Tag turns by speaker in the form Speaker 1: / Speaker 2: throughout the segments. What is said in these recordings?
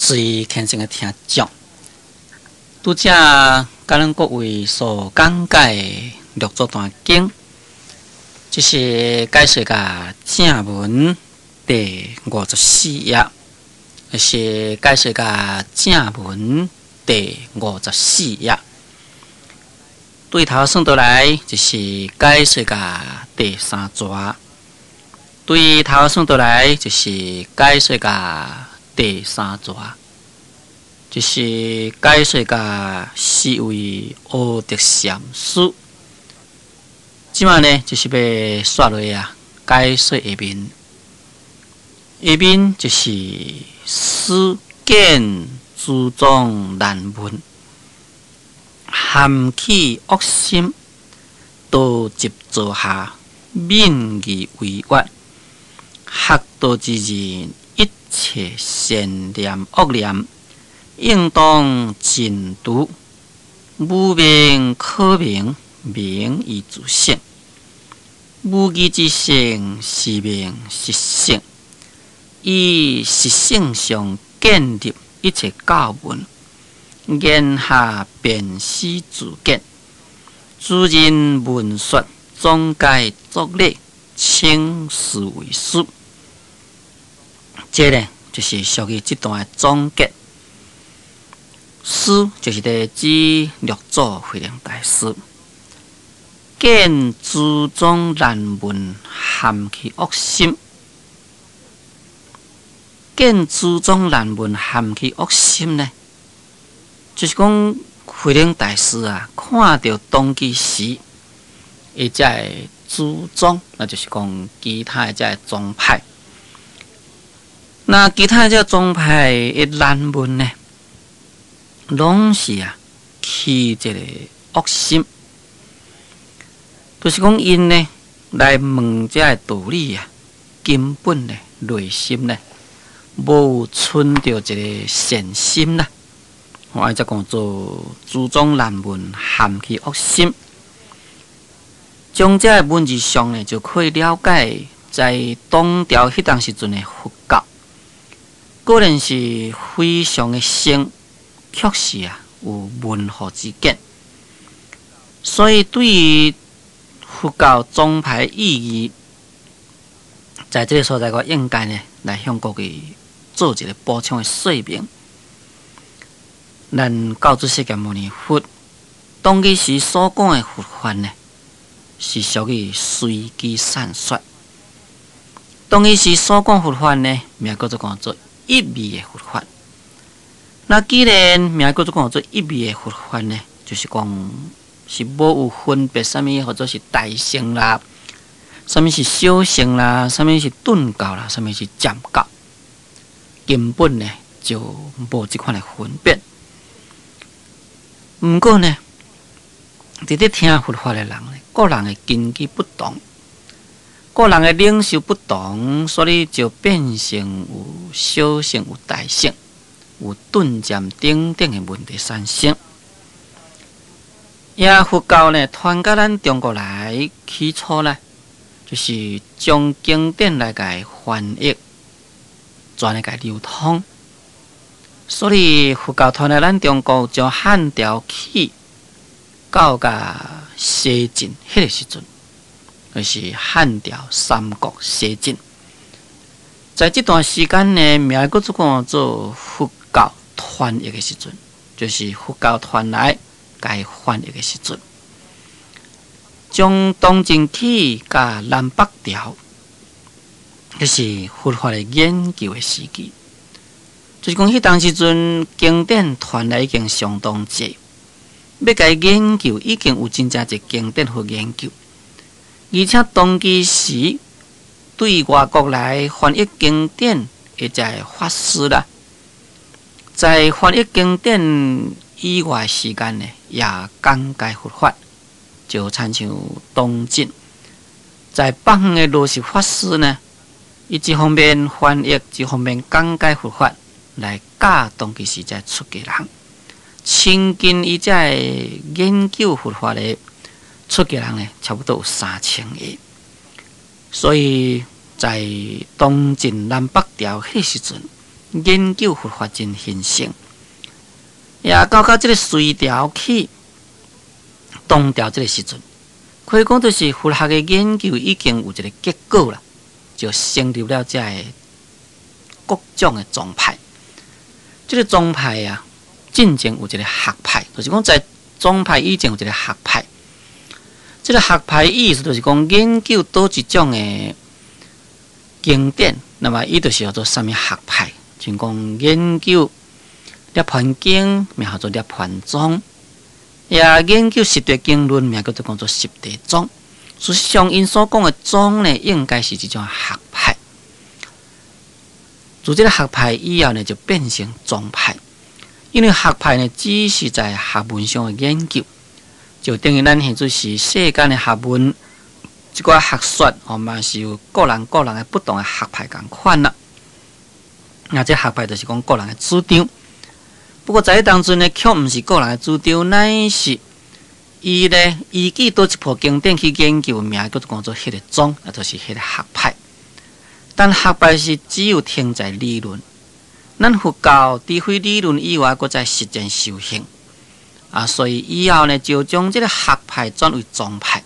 Speaker 1: 最虔誠的聽眾，拄才佮咱各位所講解的六祖壇經，這是解說甲正文第五十四頁，是解說甲正文第五十四頁。對頭算倒來，就是解說甲第三逝。對頭算倒來，就是解說甲第三逝，就是解說甲四位阿德禪師。這馬呢，就是欲煞落啊，解說下面，下面就是師見諸宗難聞，含起惡心，道集座下，愍義為樂，學道之人一切善念惡念，應當盡除，無明可明，明以自性；無記之性是名實性，以實性上建立一切教文。言下便思自見，諸人聞說總該作禮，稱師為師。這呢，就是屬於這段的總結。師就是佇指六祖慧能大師，見諸宗難聞，含起惡心。見諸宗難聞，含起惡心呢？就是講慧能大師啊，看著當其時，伊遮的諸宗，那就是講其他的遮的宗派。那其他的這宗派的難聞呢，攏是啊起這個惡心，就是講𪜶呢來問這个道理啊，根本呢內心呢無存著一個善心啦。我愛才講做諸宗難聞，含起惡心。從這个文字上呢，就可以了解，在唐朝彼當時陣的佛教，果然是非常的盛，確實啊有門戶之見。所以對於佛教宗派意義，在這个所在，我應該呢來向各位做一個補充的說明。咱教主釋迦牟尼佛當其時所講的佛法呢，是屬於隨機散說。當其時所講佛法呢，名叫做講做一味的佛法。那既然名叫做講做一味的佛法呢，就是講是無有分別，啥物或者是大乘啦，啥物是小乘啦，啥物是頓教啦，啥物是漸教，根本呢就無這款的分別。毋過呢，佇咧聽佛法的人呢，各人的根基不同，各人的領受不同，所以就變成有小乘、有大乘、有頓漸等等的問題產生。也佛教呢，傳到咱中國來，起初呢，就是將經典來共翻譯，全來共流通。所以佛教傳來咱中國，從漢朝起到共西晉彼个時陣，就是漢朝三國西晉。在這段時間呢，名閣做講做佛教傳譯的時陣，就是佛教傳來共翻譯的時陣，從東晉起佮南北朝，這是佛法的研究的時期。就是講，彼當時陣經典傳來已經相當濟，欲共研究已經有真正濟經典予研究，而且當其時對外國來翻譯經典的這个法師啦，在翻譯經典以外時間呢，也講解佛法，就親像東晉在北方的羅什法師呢，伊一方面翻譯，一方面講解佛法。來教當其時這出家人，親近伊這个研究佛法的出家人呢，差不多有3000個。所以在東晉南北朝彼時陣，研究佛法真興盛。也到到這个隋朝起，唐朝這个時陣，可以講就是佛學的研究已經有一个結果啦，就成立了這个各種的宗派。這个宗派啊，進前有一個學派，就是講在宗派以前有一個學派。這个學派意思就是講研究佗一種的經典，那麼伊就是叫做啥物學派，像講研究涅槃經，名叫做涅槃宗；也研究十地經論，名叫做講做十地宗。事實上，𪜶所講的宗呢，應該是這種學派。自這个學派以後呢，就變成宗派。因為學派呢，只是在學問上的研究，就等於咱現在是世間的學問，這寡學說哦，嘛是有個人個人的不同的學派仝款啦。那這學派就是講個人的主張。不過在彼當陣呢，卻毋是個人的主張，乃是伊呢依據佗一部經典去研究，名叫做講做彼个宗，也就是彼个學派。但學派是只有停在理論，咱佛教除非理論以外，閣再實踐修行啊，所以以後呢，就將這个學派轉為宗派，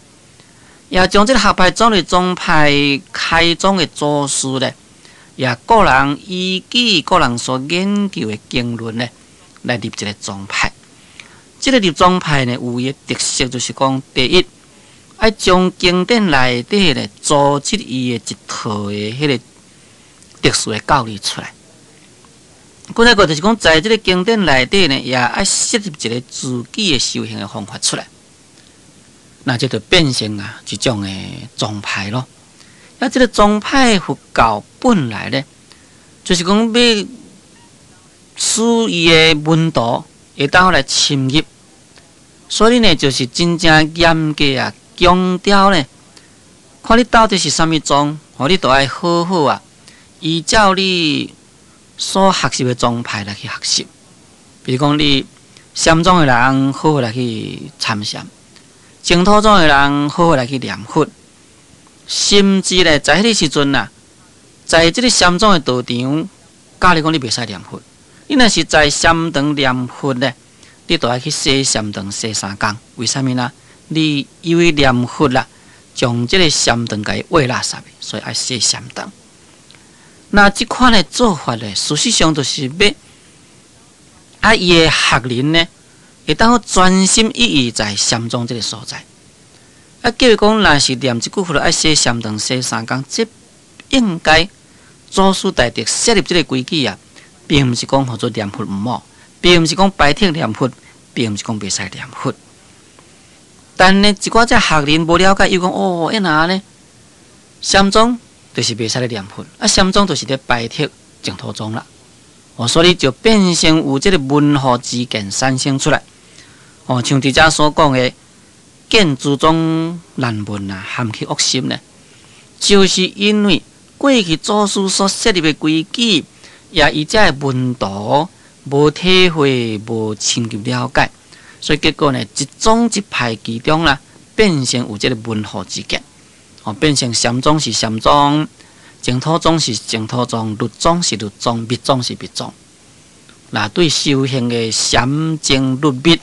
Speaker 1: 也將這个學派轉為宗派，開宗的祖師呢，也個人依據個人所研究的經論呢，來立一个宗派。這个立宗派呢，有伊的特色，就是講第一，愛將經典內底咧組織伊的一套的彼个特殊的教理出來。閣再個就是講，在這个經典內底呢，也愛設立一个自己的修行的方法出來。那這就變成啊一種的宗派咯。啊，這个宗派佛教本來呢，就是講欲使伊的門徒會當來深入，所以呢，就是真正嚴格啊，強調呢，看你到底是啥物宗，哦，你都愛好好啊，依照你所學習的宗派來去學習。比如講，你禪宗的人好好來去參禪，淨土宗的人好好來去念佛，甚至咧，在彼个時陣啊，在這个禪宗的道場，教你講你袂使念佛。你若是在禪堂念佛咧，你都愛去洗禪堂洗3工。為啥物呢？你因為念佛啦，將這个禪堂共伊畫垃圾，所以愛洗禪堂。那這款的做法咧，事實上就是欲啊，伊的學人呢，會當專心一意在禪宗這个所在。啊，叫伊講，若是念一句佛愛洗禪堂洗三工，這應該祖師大德設立這个規矩啊，並毋是講號做念佛毋好，並毋是講排斥念佛，並毋是講袂使念佛。但呢，一寡這學人無了解，又講哦，按怎呢？禪宗就是袂使咧念佛，啊，禪宗就是咧排斥淨土宗啦。哦，所以就變成有這个門戶之見產生出來。哦，像佇遮所講的，見諸宗難聞啊，含起惡心呢，就是因為過去祖師所設立的規矩，也伊遮的門徒無體會、無深入了解，所以結果呢，一宗一派其中啦，變成有這个門戶之見，哦，變成禪宗是禪宗，淨土宗是淨土宗，律宗是律宗，密宗是密宗。那對修行的禪淨律密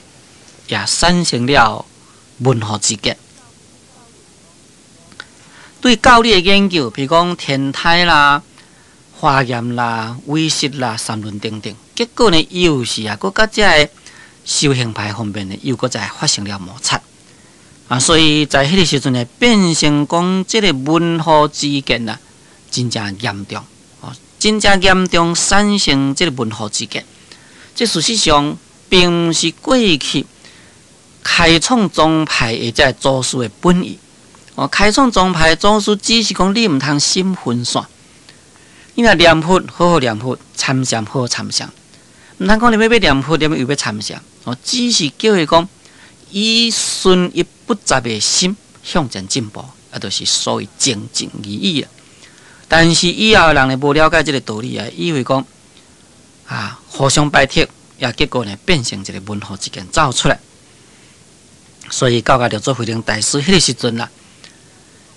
Speaker 1: 也產生了門戶之見。對教理的研究，譬如講天台啦、華嚴啦、唯識啦、三論等等，結果呢，又是啊，閣佮這个修行派方面呢，又閣再發生了摩擦啊，所以在彼个時陣呢，變成講這个門戶之見啊，真正嚴重哦，真正嚴重產生這个門戶之見。這事實上並毋是過去開創宗派的這个祖師的本意哦，開創宗派的祖師只是講你毋通心分散。你若念佛，好好念佛；參禪，好好參禪。毋通講你欲欲念佛，你欲又欲參禪。哦，只是叫伊講以純一不雜的心向前進步，啊，就是所謂精進而已啊。但是以後的人呢，無了解這个道理啊，以為講啊，互相排斥，也結果呢，變成一个門戶之見走出來。所以到甲六祖慧能大師彼个時陣啦，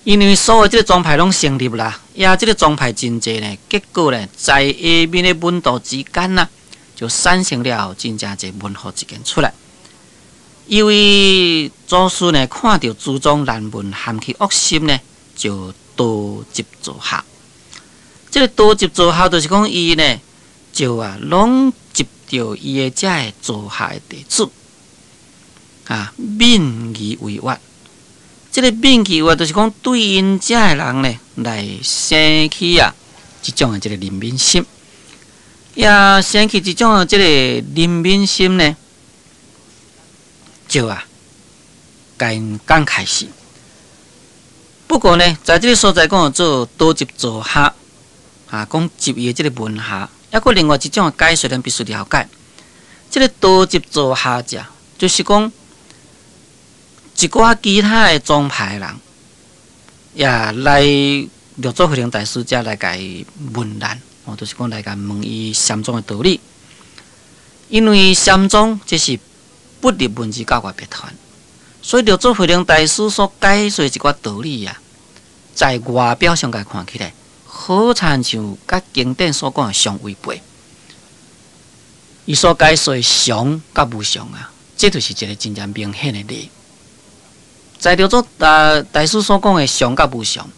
Speaker 1: 因為所有這个宗派攏成立啦，也這个宗派真濟呢，結果呢，在下面的門徒之間啊，就產生了真正濟門戶之見出來。因為祖師呢，看著諸宗難聞含起惡心呢，就多集座下。這个多集座下，就是講伊呢，就啊，攏集著伊的遮个座下的弟子，啊，愍其為惡。這个愍其為惡，就是講對𪜶遮个人呢，來生起啊，這種的這个憐憫心，也生起這種的這个憐憫心呢，就啊，共𪜶講開示。不過呢，在這个所在講做多集座下，啊，講集伊的這个門下，抑閣另外一種的解說，咱必須了解。這个多集座下者，就是講一寡其他的宗派的人，也來六祖慧能大師遮來共伊問難，哦，就是講來共問伊禪宗的道理。因為禪宗這是不立文字教外別傳，所以六祖慧能大師所解說一寡道理啊，在外表上共看起來，好親像佮經典所講的相違背。伊所解說常佮無常啊，這就是一个真正明顯的例。在六祖大師所講的常佮無常，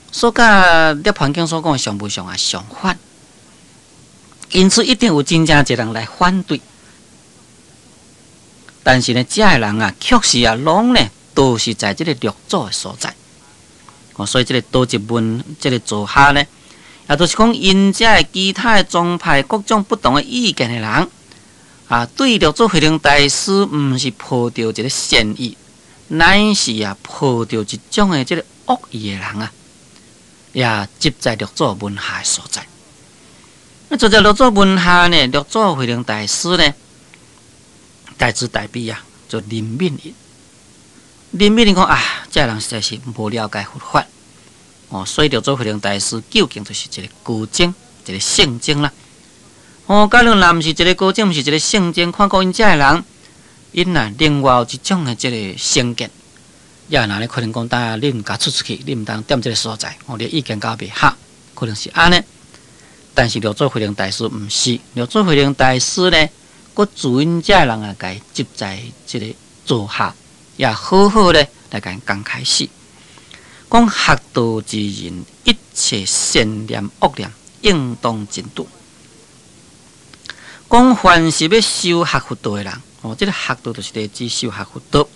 Speaker 1: 所佮涅槃經所講的常無常啊相反，因此一定有真正濟人來反對。但是呢，遮个人啊，確實啊，攏呢都是在這个六祖的所在。哦，所以這个多集門這个座下呢，也就是講，𪜶遮的其他的宗派各種不同的意見的人，啊，對六祖慧能大師毋是抱著一个善意，乃是啊抱著一種的這个惡意的人啊，也集在六祖門下的所在。那坐在六祖門下呢，六祖慧能大師呢，大慈大悲啊，就憐憫伊。憐憫伊講啊，這个人實在是無了解佛法，哦，所以六祖慧能大師究竟就是一个高僧，一个聖僧啦。哦，假如若毋是一个高僧，毋是一个聖僧，看過𪜶遮个人，𪜶啊另外有一種的這个成見，也若咧可能講，等下恁共出出去，恁毋通踮這个所在，哦，你意見佮我袂合，可能是按呢。但是六祖慧能大師毋是，六祖慧能大師呢，閣自𪜶遮个人啊，共伊集在這个座下，也好好咧來共𪜶講開示，講學道之人，一切善念惡念，應當盡除。講凡是欲修學佛道的人，哦，這个學道就是咧指修學佛道。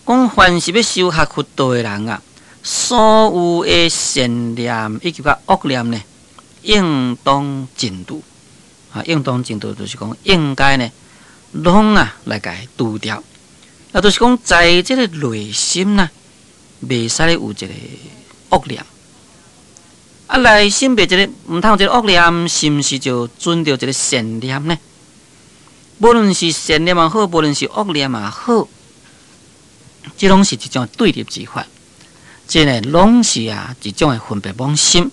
Speaker 1: 講凡是欲修學佛道的人啊，所有的善念以及佮惡念呢，應當盡除。啊，應當盡除就是講應該呢，攏啊來共伊除掉。啊，就是講在這个內心呢，袂使有一个惡念。啊，內心袂一个，毋通有一个惡念，是毋是就存著一个善念呢？無論是善念也好，無論是惡念也好，這攏是一種對立之法。這个攏是啊一種的分別妄心，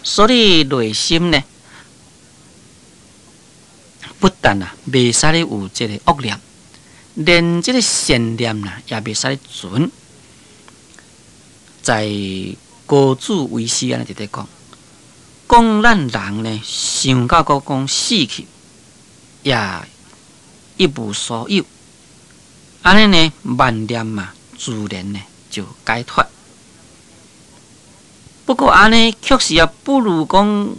Speaker 1: 所以內心呢，不但啊袂使有這个惡念，連這个善念啦也袂使存。在高祖唯識按呢佇咧講，講咱人呢，想到閣講死去，也一無所有，按呢呢，萬念嘛，自然呢就解脫。不過按呢，確實也不如講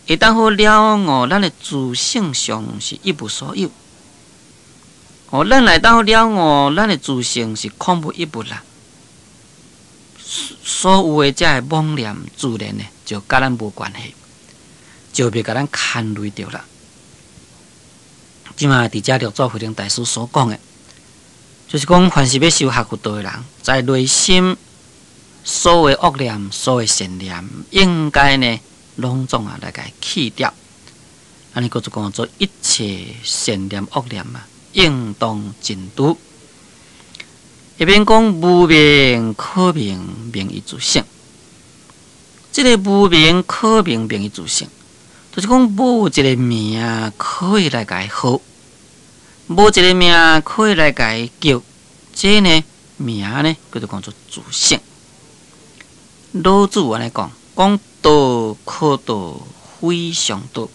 Speaker 1: 會當好了悟，咱的自性上是一無所有。哦，咱來當好了悟，咱的自性是空無一物啦。所有的這个妄念，自然呢就佮咱無關係，就袂共咱牽累著啦。這馬佇遮六祖慧能大師所講的，就是講凡是欲修學佛道的人，在內心所有惡念、所有善念，應該呢攏總啊來共伊去掉。按呢閣就講做一切善念、惡念啊，應當盡除。下面講無名可名，名亦自性。這个無名可名，名亦自性，就是講無一个名可以來共伊號，無一个名可以來共伊叫，這呢名呢叫做講做自性。老子按呢講，講道可道，非常道；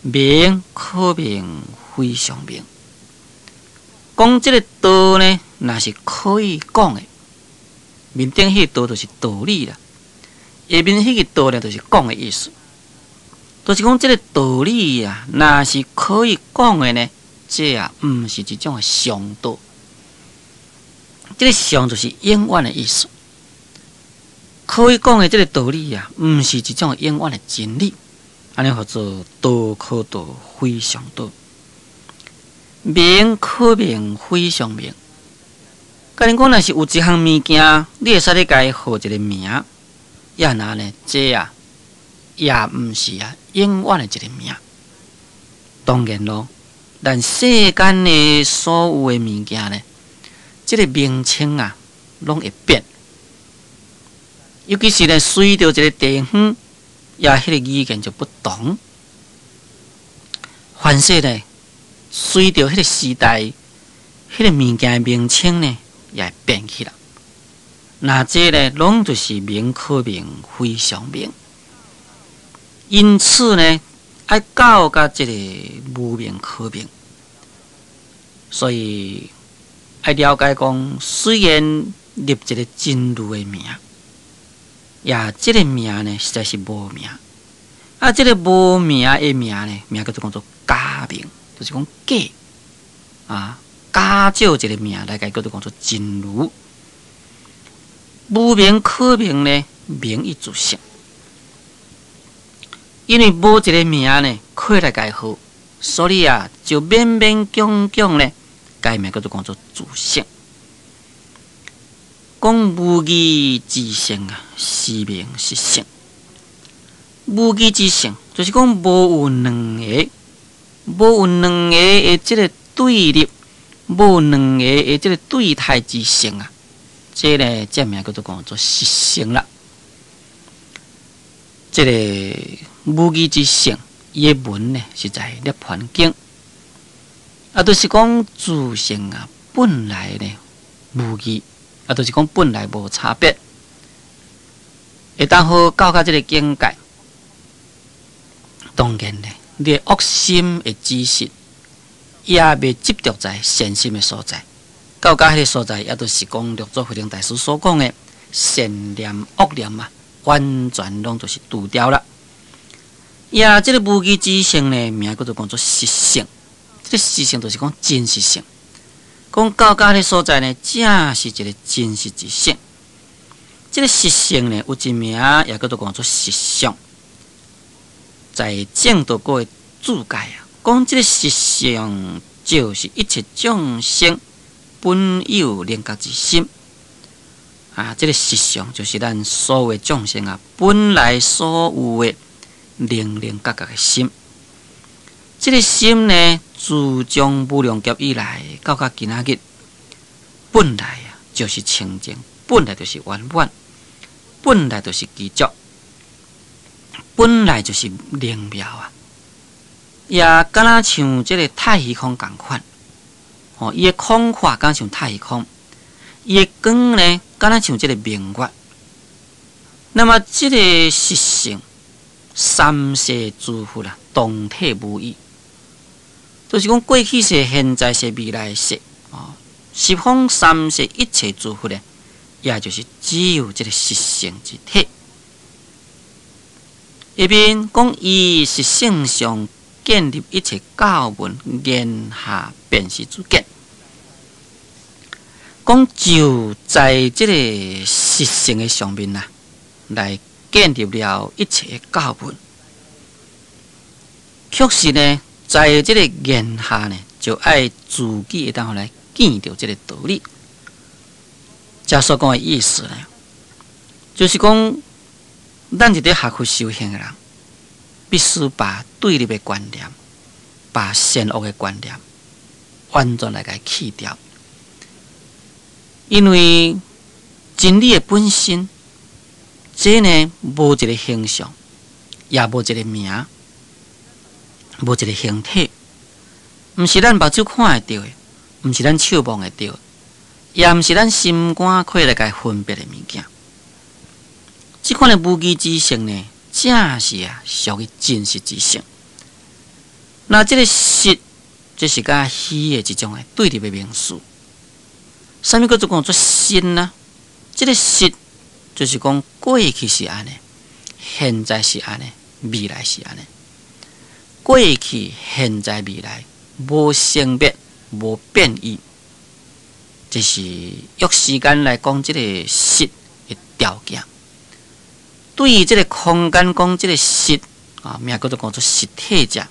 Speaker 1: 名可名，非常名。講這个道呢，若是可以講的，面頂彼个道就是道理啦。下面彼个道呢，就是講的意思。就是講這个道理啊，若是可以講的呢，這啊毋是一種的常道。這个常就是永遠的意思。可以講的這个道理啊，毋是一種永遠的真理。按呢號做道可道，非常道；名可名，非常名。假如講若是有一項物件，你會使咧共伊號一个名，也若呢，這啊也毋是啊永遠的一个名。當然咯，咱世間的所有的物件呢，這个名稱啊，攏會變。尤其是呢，隨著一个地方，也彼个語言就不同。凡勢呢，隨著彼个時代，彼个物件的名稱呢，也會變去啦。那這呢，攏就是名可名，非常名。因此呢，愛到佮這个無名可名，所以愛了解講，雖然立一个真如的名，也這个名呢，實在是無名。啊，這个無名的名呢，名叫做講做假名，就是講假啊，假借一个名來共叫做講做真如。無名可名呢，名以自性。因為無一个名呢，可以來共伊號，所以啊，就勉勉強強呢，共伊名叫做講做自性。講無二之性啊，是名實性。無二之性，就是講無有兩个，無有兩个的這个對立，無兩个的這个對待之性啊，這个這名叫做講做實性啦。這个無二之性，伊的文呢是在《涅槃經》，啊，就是講自性啊，本來呢無二，啊，就是講本來無差別，會當好到佮這个境界。當然呢，你的惡心會止息，也袂執著在善心的所在。到佮彼个所在，也就是講六祖慧能大師所講的善念惡念啊，完全攏就是除掉啦。也這个無二之性呢，名叫做講做實性。這个實性就是講真實性。講到佮彼个所在呢，正是一个真實之性。這个實性呢，有一名也叫做講做實相。在證道果的注解啊，講這个實相就是一切眾生本有靈覺之心啊！這个實相就是咱所有眾生啊，本來所有的靈靈覺覺的心。這个心呢，自從無量劫以來到佮今仔日，本來啊就是清淨，本來就是圓滿，本來就是具足。本來就是靈妙啊，也敢若像這个太虛空仝款，吼，伊的空闊敢像太虛空，伊的光呢，敢若像這个明月。那麼這个實性，三世諸佛啊，同體無異，就是講過去世、現在世、未來世，哦，十方三世一切諸佛呢，也就是只有這个實性之體。下面講伊實性上建立一切教文，言下便是主見。講就在這个實性的上面啊，來建立了一切的教文。確實呢，在這个言下呢，就愛自己會當來見著這个道理。這所講的意思呢，就是講，咱佇咧學佛修行的人，必須把對立的觀念、把善惡的觀念，完全來共去掉。因為真理的本身，這呢無一个形象，也無一个名，無一个形體，毋是咱目睭看會著的，毋是咱手摸會著，也毋是咱心肝可以來共分別的物件。這款的無機之性呢，正是啊屬於真實之性。那這個實，這是佮虛的一種的對立的名詞。啥物叫做講做實呢？這個實就是講過去是按呢，現在是按呢，未來是按呢。過去、現在、未來無生滅、無變異，這是用時間來講這個實的條件。對於這個空間講這個實啊，名叫做講做實體者，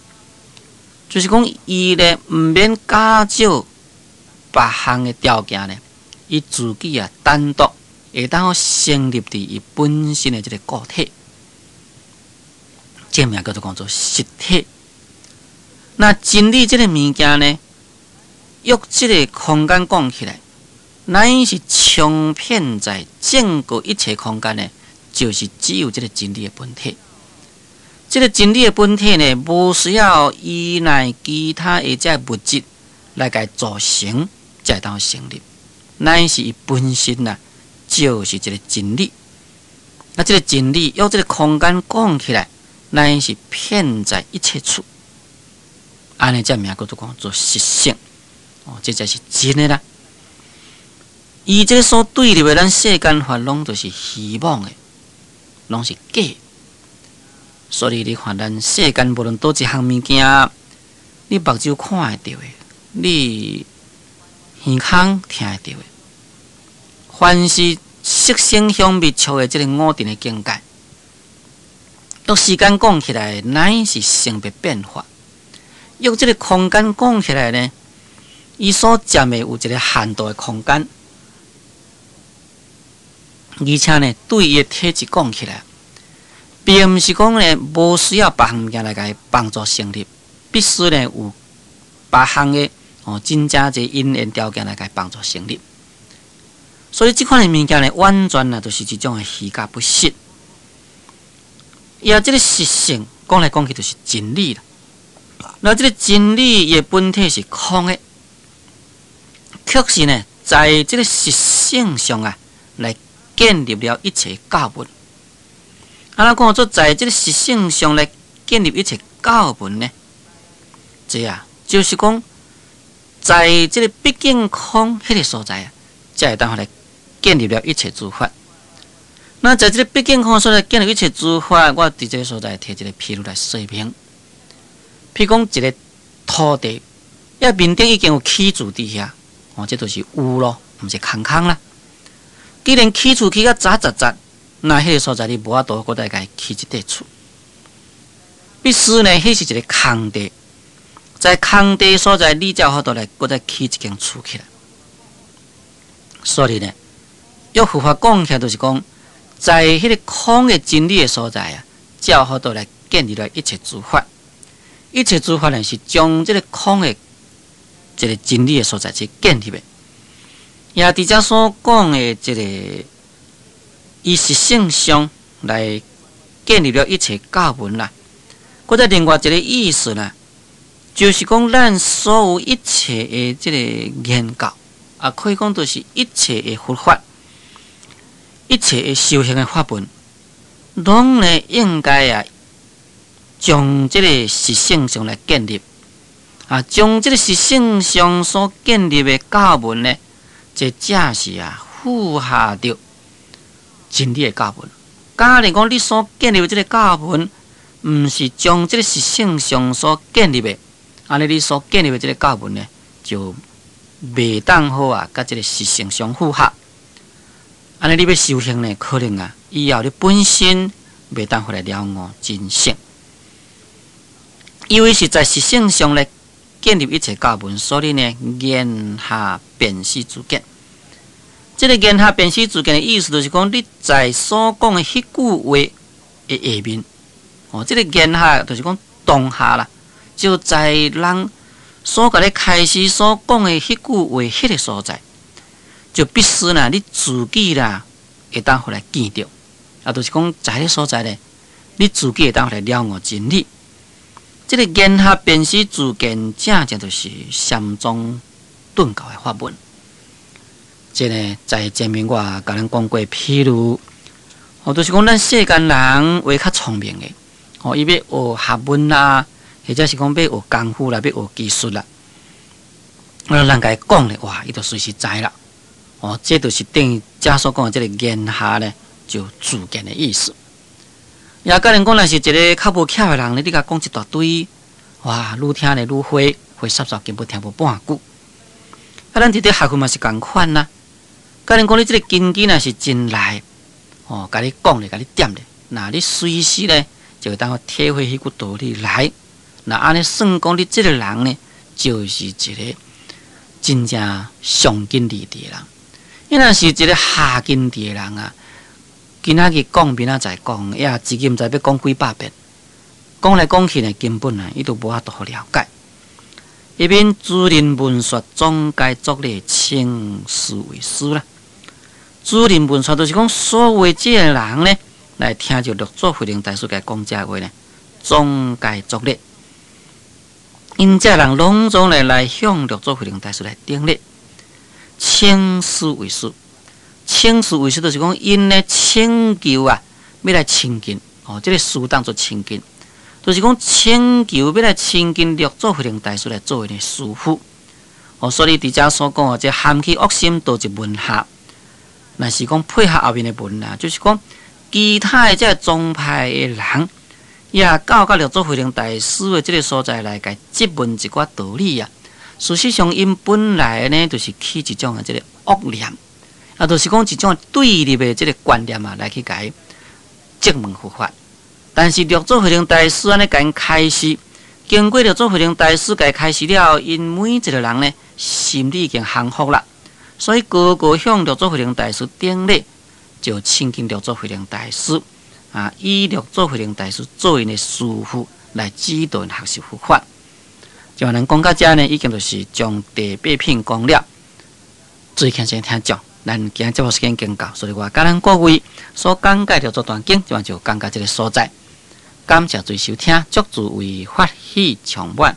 Speaker 1: 就是講伊咧毋免假借別項的條件咧，伊自己啊單獨會當成立佇伊本身的這個個體，這名叫做講做實體。那真理這個物件呢，用這個空間講起來，乃是充遍在整個一切空間呢，就是只有這個真理的本體。這個真理的本體呢，無需要依賴其他的這物質來共組成，才會當成立。乃是伊本身啊，就是一個真理。那這個真理用這個空間講起來，乃是遍在一切處。按呢，這名叫做講做實性，哦，這才是真的啦。伊這所對立的咱世間法，攏都是虛妄的，攏是假。所以你看，咱世間無論佗一項物件，你目睭看會著的，你耳孔聽會著的，凡是色聲香味觸的這個五蘊的境界，用時間講起來，乃是生滅變化。用這個空間講起來呢，伊所佔的有一個限度的空間，而且呢，對伊的體質講起來，並毋是講呢無需要別項物件來共伊幫助成立，必須呢有別項的哦，真正濟因緣條件來共伊幫助成立。所以這款的物件呢，完全啊，就是一種的虛假不實。伊啊，這個實性講來講去就是真理啦。那這個真理伊的本體是空的，卻是呢，在這個實性上啊，來建立了一切教文。啊，咱講做在這個實性上來建立一切教文呢？這啊，就是講，在這個畢竟空彼個所在啊，才會當來建立了一切諸法。那在這個畢竟空所在建立一切諸法，我佇這個所在提一個譬喻來說明。譬如講，一個土地，遐面頂已經有起厝佇遐，哦，這就是有咯，毋是空空啦。既然起厝起甲雜雜雜，那彼個所在你無法度閣再共伊起一塊厝。必須呢，彼是一個空地，在空地所在，你才有法度來閣再起一間厝起來。所以呢，用佛法講起來，就是講，在彼個空的真理的所在啊，才有法度來建立來一切諸法。一切諸法呢，是將這個空的這個真理的所在去建立的。也佇遮所講的這個以實性上來建立了一切教文啦。閣再另外一個意思啦，就是講咱所有一切的這個研究，啊，可以講就是一切的佛法，一切的修行的法門，攏呢應該啊，將這個實性上來建立，啊，將這個實性上所建立的教文呢，這正是啊符合著真理的教文。假如講你所建立的這個教文，毋是將這個實性上所建立的，按呢你所建立的這個教文呢，就袂當好啊，佮這個實性相符合。按呢你欲修行呢，可能啊，以後你本身袂當好來了悟真性。因為是在實性上來建立一切教文，所以呢，言下便是自見。這個言下便是自見的意思，就是講你在所講的彼句話的下面，哦，這個言下就是講當下啦，就在人所共你開始所講的彼句話彼個所在，就必須啦，你自己啦會當予來見著，啊，就是講在彼所在咧，你自己會當予來了悟真理。這個言下便是自見，正正就是禪宗頓教的法門。這個在前面我共咱講過，譬如哦，就是講咱世間人會較聰明的，哦，伊欲學學問啦，或者是講欲學功夫啦，欲學技術啦，啊，咱共伊講咧，哇，伊就隨時知啦。哦，這就是等於遮所講的這个言下咧，就自見的意思。也假如講，若是一个較無巧的人咧，你共伊講一大堆，哇，愈聽咧愈花，花煞煞根本聽無半句。啊，咱佇咧學問嘛是仝款啦。假如講你這个根基若是真內，哦，共你講咧，共你點咧，那你隨時咧就會當體會彼句道理來。那按呢算講，你這个人呢，就是一个真正上根利智的人。伊若是一个下根智的人啊，今仔日講，明仔載講，也自己毋知欲講幾百遍，講來講去呢，根本啊，伊都無法度了解。一邊諸人聞說，總該作禮稱師為師啦。諸人聞說，就是講所有這个人呢，來聽著六祖慧能大師共伊講這話呢，總該作禮。𪜶這人攏總來向六祖慧能大師來頂禮，稱師為師。稱師為師，就是講𪜶呢請求啊，欲來親近哦，這个師當做親近，就是講請求欲來親近六祖慧能大師來做𪜶的師父。哦，所以佇遮所講的，這含起惡心道一門下，若是講配合後面的文啊，就是講其他的這个宗派的人，也到佮六祖慧能大師的這个所在來共質問一寡道理啊。事實上，𪜶本來呢，就是起一種的這个惡念，啊，就是講一種對立的這个觀念啊，來去共伊質問佛法。但是六祖慧能大師按呢共𪜶開示，經過六祖慧能大師共伊開示了後，𪜶每一个人呢，心裡已經降服啦，所以個個向六祖慧能大師頂禮，就親近六祖慧能大師啊，以六祖慧能大師做𪜶的師父來指導𪜶學習佛法。就咱講到遮呢，已經就是將第八品講了。注意聽先聽講，咱今日節目時間已經到，所以我佮咱各位所講解六祖壇經，就就講到這个所在。感謝諸位收聽，祝諸位法喜充滿。